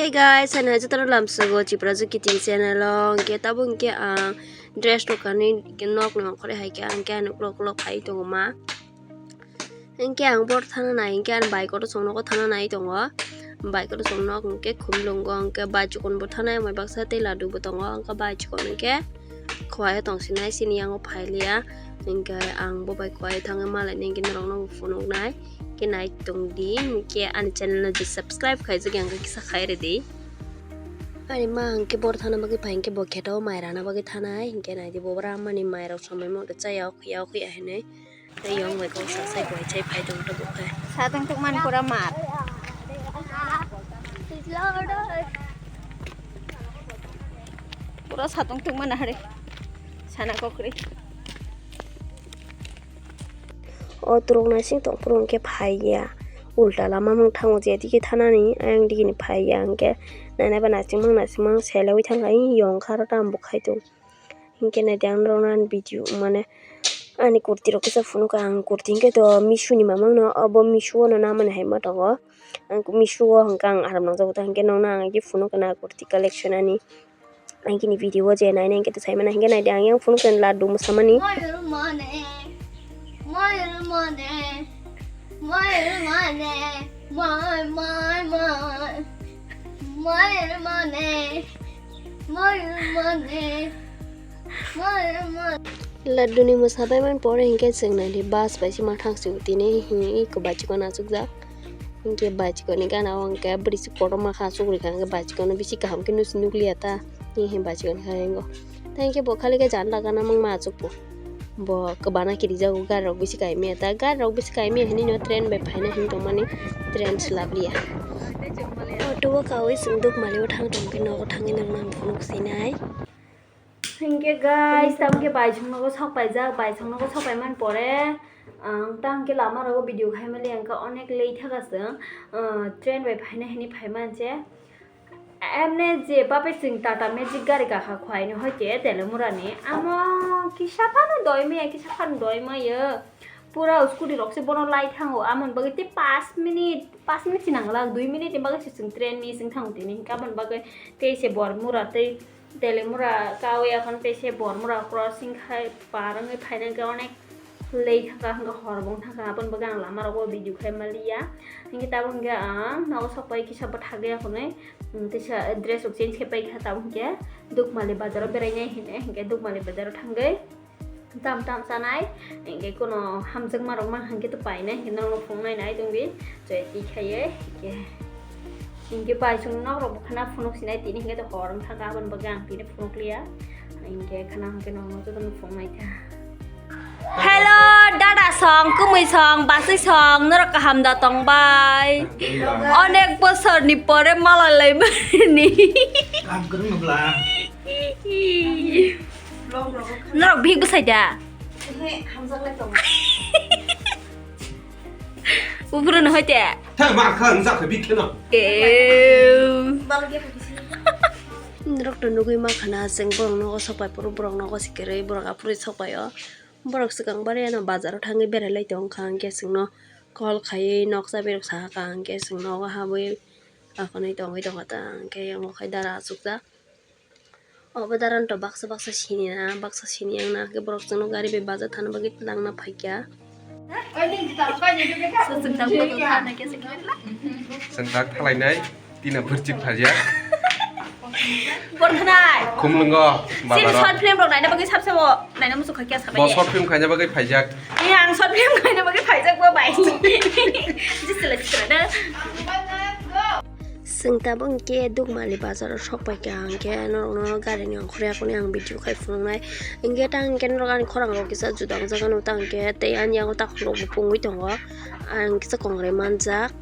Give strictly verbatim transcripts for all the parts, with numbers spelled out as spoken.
Hey guys, ano hai jotono lamsogo Chipra Juki T V channel o, hwnkhe tabuk hwnkhe ang dress rok kanwi nok ni ongkhorwi hai khe ang khe ano uklok uklok phai tongo ma. Hwnkhe ang bor thana nai hwnkhe ano bike o chwng nogo thana nai tongo, bike o chwng nok hwnkhe khumlungo, hwnkhe bai chikon bo thanai amai baksa tei ladu bo tongo, hwnkhe bai chikon hwnkhe khowai o tongsinai chini yango phailiya, hwnkhe ang bo bai khowai o thangwi malainai hwnkhe norokno bo phunuknai. Khe nai tong di, hwnkhe ani channel no je subscribe khaijak ya, hwnkhe kisa khai rw di. Ani ma hwnkhe bor thana bagwi phai, hwnkhe bo kheto mai rana bagwi thanai, hwnkhe nai di bo bwrang mani mai rok somoi mo chaya, okhuya, okhuya hinwi. Tei yong bai kok sa sai koi chai phai tong tabuk khe. Satong tuk man pura mar. Pura satong tuk man ahare. Sana kokri. O turuk naising tongphuru hwnkhe phaiya, ulta lama mung thango, je digi thanani ayang digini phaiya, hwnkhe nainaiba naisingmang naisingmang selewi thangkha, yong kha aro tam bo khai tongo. Hwnkhe naidi ang norokno ani video mane ani kurti rok kisa phunukha, ang kurti hwnkhe to Meesho ni mamang no, obo Meesho o no namani hai ma tongo, ang Meesho o hwnkhe ang aram nangjago ta, hwnkhe nokno ang agi phunukha na kurti collection ani. Ang kini video o je nainai hwnkhe to saimano hwnkhe naidi ang yang phunukha laddu mwsamani. Moyul mone, moyul mone, moyul mone, moy, moy, moy. Moyul mone, moyul mone, moyul mone. Laddu ni mwsa bai man pore hwnkhe chwng naidi bus bai se ma thang si utini hi iko bachikon achukjak. Hwnkhe bachikon ni gana o hwnkhe bwrwi se kotorma kha achuk rikha hwnkhe bachikon no bisi kaham khe nusi nukliya ta. Hi hi bachikon kha yango. Tei hwnkhe bo khali khe janda gana mangma achukbo. Bo kwbana kirijago gari rok bisi kaimaya ta. Gari rok bisi kaimaya hinwi no train bai phaina hinwi tongmani train swlabliya. Auto o kawi chwng Dukmali o thang tongkhe nogo thangwi nokno ang phunuk sinai. Hwnkhe guys, tamo khe baisong nogo sok paijak, baisong nogo sok paiman pore ang tamo khe lama rogo video khaimali ang khe onek late thaka chwng, ah, train bai phaina hinwi phaiman se. Emne je bape chwng Tata Magic gari gakha khwlaino hoite Telemura ni, amo kisa phano doi maya, kisa phano doi maya. Pura scooty rok se bono lai thango, amoni bagwi tei pash minute, pash minute se nang lak, dui minute ni bagwi se chwng train ni chwng thango tini, hinkhe aboni bagwi tei se Bormura tei Telemura kawi akhon tei se Bormura crossing khai par wngwi phaina hinkhe onek late thangkha, hinkhe hor bo wng thangkha, aboni bagwi ang lama rogo video khai maliya. Hinkhe tabuk hinkhe ang nogo sok pai kisa bwthagwi akhonwi, um, teisa dress rok change khai paikha, tabuk hinkhe Dukmali bazar o berainai hinwi hinkhe Dukmali bazar o thangwi tam tam chanai, hinkhe kuno hamjakma rok mang hinkhe to painai hinkhe norokno phunuknai nai tongdi, choi twi khaiwi hinkhe. Hinkhe bai chwng nok rok bo khana phunuk sinai tini hinkhe to hor wng thangkha aboni bagwi ang tini phunuk liya. Hinkhe khana hinkhe nokno jotono phunuk naikha. Hello dada song, kumui song, basui song, norok kaham da tong bai? Onek bosor ni pore malai lai mani. Kam kwrwng no bla. Norok bihik bwsai da? Ehe, hamjak lai tongo. Uphuru no hoite. Tha ma kha ang jakha bikhe no. Ew. Norok to nugui ma khana chwng borok nogo sok pai phuru borok nogo se kwrwi borok aphuru sok pai o. Borok swkang bari ano bazar o thangwi berai lai tong kha hwnkhe chwngno call khaiwi noksa berok saha kha hwnkhe chwng nogo habwi aphunwi tongwi tongkha ta hwnkhe omo khai dara achukjak. Obo dara no to baksa baksa sini na, baksa sini yang na, hwnkhe borok chwngno gari bai bazar thana bagwi twlangna phaikha. Chwng tak thalai nai, tina bwrchik phaijak. Bor thanai. Khumlwngo, sini bazaro. Short film rok naina bagwi sabsabo naina muchung khaikha sabai. Bo short film khaina bagwi phaijak. Iya, ang short film khaina bagwi phaijak bo bai. Jisla jisla da. Chwng tabuk hinkhe Dukmali bazar o sok paikha, hinkhe norokno gari ni ongkhorwi yakuni ang video khai phunuknai. Hinkhe tang hinkhe norok ani khorang rok kisa juda wng jaga nw tang hinkhe tei ani yago takhuk rok bo pungwi tongo. Ang kisa kongrai manjak.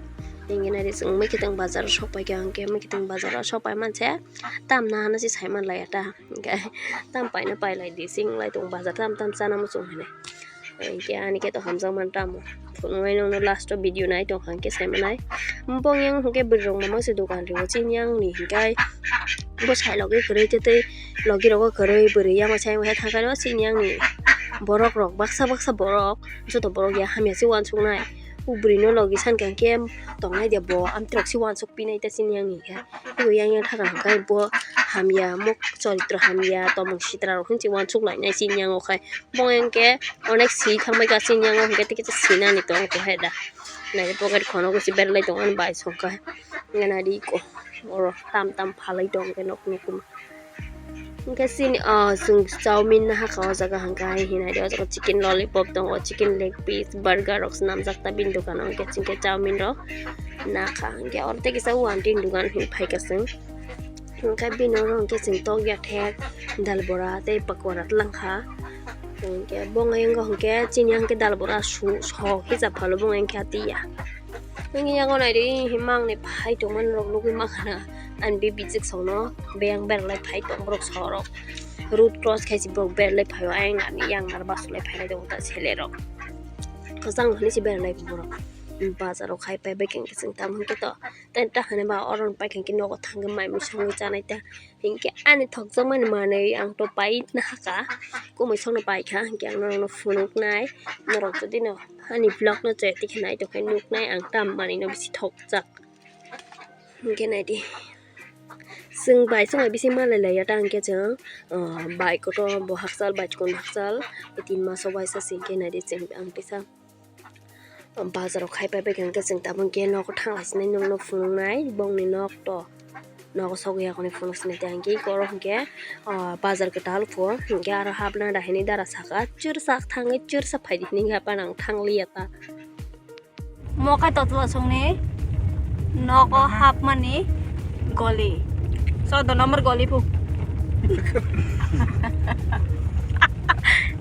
Hinkhe naidi chwng Mwkhitwng bazar o sok paikha, hinkhe Mwkhitwng bazar o sok pai manse tam nahana se sai manlaiya ta. Hinkhe tam paina pailai di, se wnglai tongo bazar tam tam chana muchung hinwi. Hinkhe ani khe to hamjakmani tamo. Phunuknai nokno last o video nai tongkha hinkhe saimanai. Bong yang hinkhe bwrwi rok mamang se dogan rio chini yang ni hinkhe bwsai logi kwrwi tei tei logi rogo kwrwi bwrwi yang sai wngkha thangkhe no chini yang ni borok rok baksa baksa borok joto borok ya hamya se uansuknai. Kubri no logi san kha khe tongnai de bo, amtwrok si wansuk pinai ta chini yang khe. Bo yang yang thaka hwnkhe bo hamya, muk choritro hamya, tomung sitra rok hinsi wansuk lainai chini yang o khai. Bo yang khe onek si thangbai ka chini yang o hwnkhe tei kisa sinani tong khe hai da. Nai pocket khono kusi berlai tong ani bai song kha. Ngai nai di ko. Oro tam tam phalai tong khe nok ni kum. Hwnkhe chini, ah, chwng chowmin nahakha o jaga hwnkhe hai hinai di, o jaga chicken lollipop tongo, chicken leg piece, burger rok swnamjak ta bini dogano, hwnkhe chwngkhe chowmin rok nakha, hwnkhe oro tei kisa o aunty ni dogan hinwi phaikha chwng. Hwnkhe bini oro hwnkhe chwng tok yathek, dal bora tei pakora twlangkha. Hwnkhe bongni wngkha hwnkhe chini hwnkhe dal bora su sok hijab phalo bongni wngkha tiya. Nini yago naidi himang ni phai tongmani rok nugwi mankha na. Ani bibi chwk songno beyang berlai phai tong borok sorok. Road cross khai si borok berlai phaio, ayang ani yang nar basulai phailai tongo ta selerok. Kwchang hwnwi se berlai borok. Bazaro khai pai bai khe chwng tamo hwnkhe to. Tei ta hwnwi ba oro paikha khe nogo thangwi mai mui songwi chanai ta. Hinkhe ani thokjakmani manwi ang to pai nahaka. Kumui songno paikha hinkhe ang norokno phunuknai. Norok jodi no ani vlog no chaya tikhe nai tongkhe nuknai ang tam manwino bisi thokjak. Hinkhe naidi. Chwng bai chwng bai bisi malai laiya ta hinkhe chwng, ah, bai kotor bo hakchal bai chikon hakchal. Tin maso waisa se hinkhe naidi chwng ang teisa. Bazaro khai pai bai khe chwng tabuk khe nogo thang lai sinai nokno phunuknai bongni nok to nogo sogwi yakoni phunuk sinai tei hwnkhe oro hwnkhe, ah, bazar kwtal pho hwnkhe aro hapna da hinwi dara saka chwrsa thangwi chwrsa phaidi hinwi hapna ang thangliya ta. Mokai totla songni nogo hapmani goli. Chaudo number goli pho.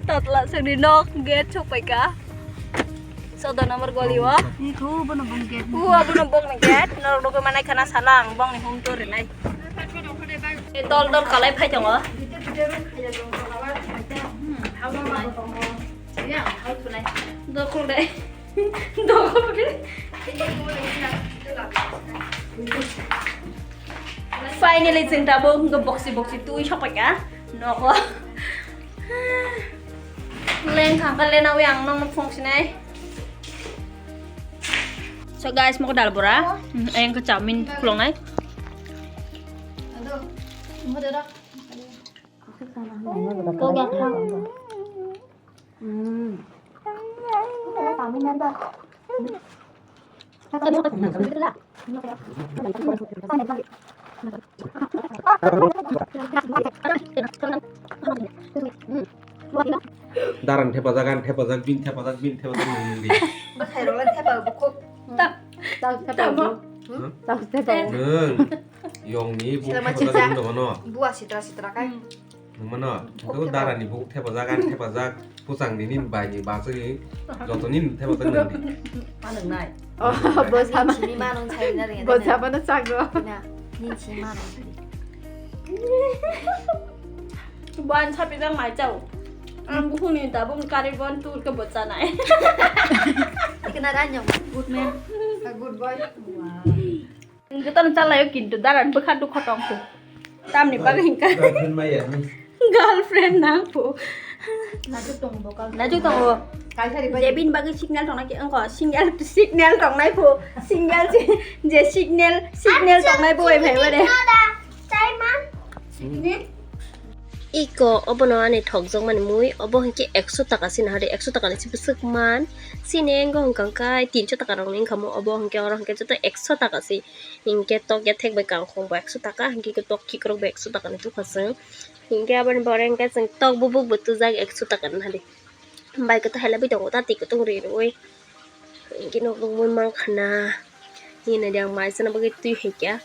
Totla songni nok gate sokpaikha. Chaudo number goli o. Iko bono bong gate. Ua bono bongni gate. Norok nugwi manai khana sala ang bongni hum to rinai. Dol dol kalai phai tongo. Dokol de. Dokol de. Finally chwng tabuk hwnkhe boksi boksi twi sokpaikha nogo. Leng thangkha lena wi ang nokno phung sinai. So guys, moko dal bora. Ayang ke chowmin khulongnai. Daran thepajak, ani thepajak, bini thepajak, bini thepajak, nini di. Bwkhai rok le thepa bukhuk. Ta-, ta-, ta-, tamo. Hmm? Ta-, ta-, ta-, nwng, yong ni bukhuk thepajak, nwng dono. Bua sitra sitra kai. Hmm. Nwng mano, thok thepajak. Darani bukhuk thepajak, ani thepajak, puchang nini bai ni bachwi, joto nini thepajak nwng di. Ma nwng nai. Oh, bo sama. Nini simi ma nwng sai na ringa. Bo sama na chago. Na, nini simi ma nwng sai. Bo ani sapi jang mai chao. Ang bukhuk ni tabuk kari bon tur ke bo chanai. Ikna ranyong. Good man. A good boy. Wow. Jotono chalaio kintu daran bwkha dukha tongkhu. Tamni bagwi hinkha. Girlfriend maya ni. Girlfriend nangkhu. Najuk tongo bo girlfriend. Najuk tongo. Kaisari bai. Jebin bagwi signal tongnai khe wngkho. Signal, signal tongnai phu. Signal je, je signal, signal tongnai bo bai phai bare. Iko obono ani thokjak mani mui, obo hinkhe ekso taka se nahadi, ekso taka ni se bwswk man. Sini engo hwnkha khe tinso taka rokni wngkha mo, obo hinkhe oro hinkhe joto ekso taka se. Hinkhe tok ya thek bai kangkhong bo ekso taka, hinkhe tok khikrok bo ekso taka ni tukha chwng. Hinkhe aboni pore hinkhe chwng tok bubuk bo twijak ekso taka ni nahadi. Bai kwthai halai bai tongo, ta twi kwtung ri rwi. Hinkhe nok nukmung mankha na. Hinkhe naidi ang mai chana bagwi twi hai kha.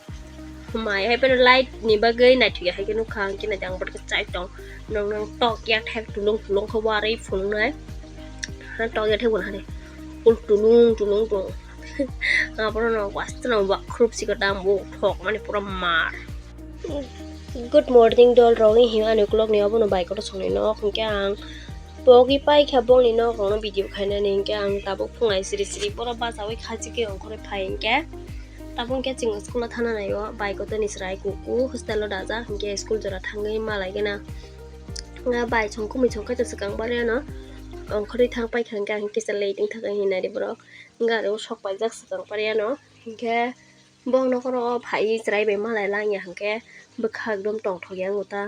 Mai hai phano light ni bagwi naithok ya hai khe nukha, hinkhe naidi ang bohrok chai tong. Nong nong tok ya thek tulung tulung khe warwi phunuknai. Ha tok ya thek bo nahadi. Ul tulung tulung tong. Aphuru no wastano wakhrup sikha dang bo thok mani pura mar. Good morning dol rok, ni hino ani ukulok ni obono bai kotor songni nok hinkhe ang pogwi paikha bongni nok rokno video khainani hinkhe ang tabuk phungai siri siri borok bachawi khachikhe ongkhorwi phai hinkhe tabuk hinkhe chwng school o thana naio bai kotor ni chwrai kuku hostel o dajak hinkhe school jora thangwi malaigena. Nga bai song kumui song khe to swkang bare ano. ongkhorwi thang paikha hwnkhe ang kisa late wngthaka hinwi naidi borok. Gari o sok paijak swkang pariano. Hinkhe bo nokoro phaiwi chwrai bai malai langya hinkhe bwkha ekdom tongthokya wngkha ta.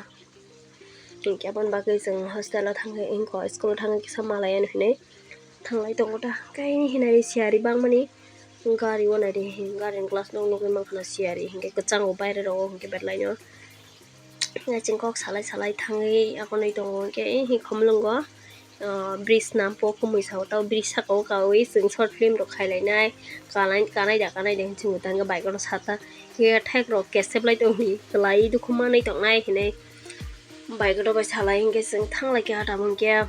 Hinkhe aboni bagwi chwng hostel o thangwi wngkha, school o thangwi kisa malai ano hinwi thanglai tongo ta. Khe hinwi siyari bangmani gari o naidi, gari ni glass no nugwi mankha na siyari hinkhe kwchango baire rogo hinkhe betlaino. Chwng kok salai salai thangwi agonwi tongo hinkhe, eh, hi khomlwngo, ah, bridge nampo kumui sao tao bridge saka o kaui chwng short film rok khailainai, kanai, kanai da, kanai da hinwi chwng tangkhe bike rok sata khe thek rok keseplai tongwi kwlai dukhu manwi tongnai hinwi bike rok bai salai hinkhe chwng thanglai khe ah tamo hinkhe.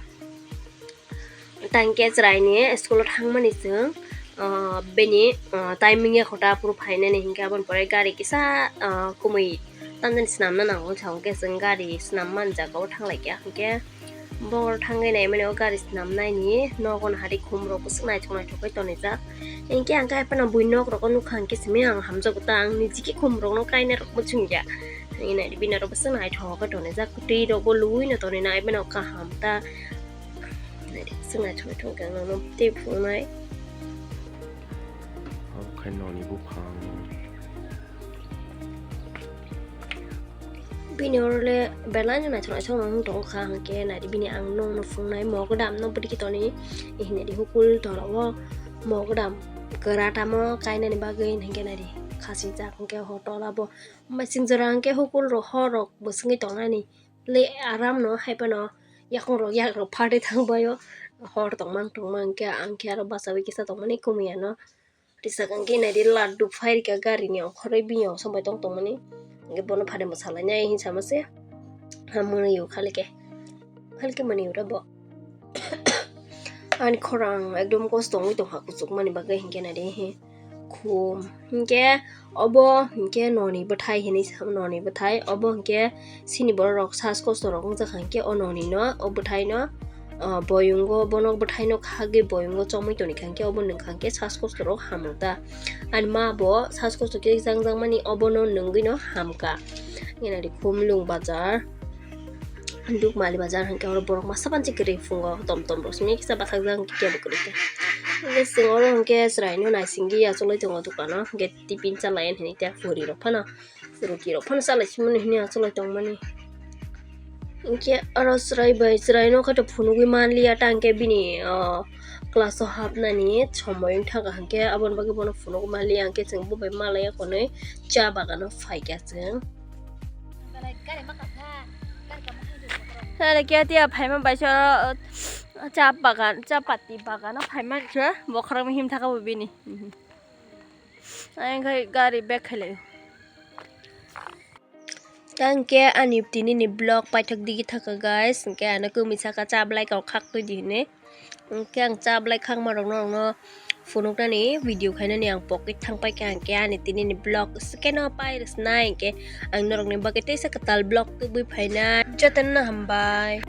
Tangkhe chwraini school o thangmani chwng, ah, bini, ah, timing ya khota phuru phainani hinkhe aboni pore gari kisa, ah, kumui tamjani swnamna nango wngkha hinkhe chwng gari swnam mani jaga o thanglaikha hinkhe bongor thangwi naimani o gari swnamnaini nogo hari khum rok bwswk naithok naithok khe tonijak hinkhe ang khe phano bui nok rogo nukha hinkhe simi ang hamjago ta ang niji khe khum rokno kainai rok muchungya hinwi naidi bini oro bwswk naithok khe tonijak twi rogo luino tonina phano kaham ta. Naidi, chwng naithok naithok khe ang nono tei phunuknai. Obo khai noni buphang. Bini oro le belai no naithok naithok no wng tong kha, hinkhe naidi bini ang nono phunuknai mo gudam no bwdikhe toni hinwi di hukul tola o mo gudam kwra tamo kainani bagwi hinkhe naidi khasijak hinkhe ho tola bo. Masing jora hinkhe hukul rok hor rok bwswngwi tongnani. Le aram no hai phano yakung rok yak rok pharde thang bai o hor tongmang tongmang khe ang khe aro bachaui kisa tongmani kumui ano. Tisa kang khe naidi laddu phai rikha gari ni okhoroi bini osom bai tong tongmani. Hinkhe bono phade mwsalainai hinwi sama se. Ha mwnwi o khali khe. Khali khe mwnwi o re bo. Ani khorang ekdom kosto wngwi tongkha kuchukmani bagwi hinkhe naidi he. Khum hinkhe obo hinkhe noni bwthai hinwi sa, noni bwthai obo hinkhe chini borok rok sas kosto rok wngjakha hinkhe o noni no o bwthai no, ah, boyungo bono bwthai no khagwi boyungo chomwi tonikha hinkhe obo nungkha hinkhe sas kosto rok hamung ta. Ani ma bo sas kosto khe jang jang mani obono nungwi no hamkha. Ngenari khum lung bazar. Dukmali bazar hinkhe oro borok masa pansi kwrwi phungo tom tom rok simi kisa bathakjak hinkhe kebo kwrwi khe. Hinkhe chwng oro hinkhe chwraino naisingwi achugwi tongo dukano hinkhe tiffin chalai hinwi tei puri rok phano ruti rok phano chalai simani hinwi achugwi tongmani. Hinkhe oro chwrai bai chwraino khato phunugwi manliya ta hinkhe bini, ah, class o hapnani somoi wngthaka hinkhe aboni bagwi bono phunugwi manliya hinkhe chwng bubai malaiya hwnwi cha bagano phaikha chwng. Hele khe tiya phaima bai se oro, uh, cha bagan, cha pati bagano phaima khe bokhorok him thaka bo bini. Ayang khai gari bag khailai. Tang khe ani tini ni vlog paithak digi thaka guys, hinkhe ano kwmwi saka cha belai kok khak twi di hinwi. Hinkhe ang cha belai khakma rokno ang no phunuknani video khainani ang pocket thang paikha, hinkhe ani tini ni vlog sekeno pai rwsnai hinkhe ang norokni bagwi teisa kwtal vlog tubui phainai. Jotono hambai.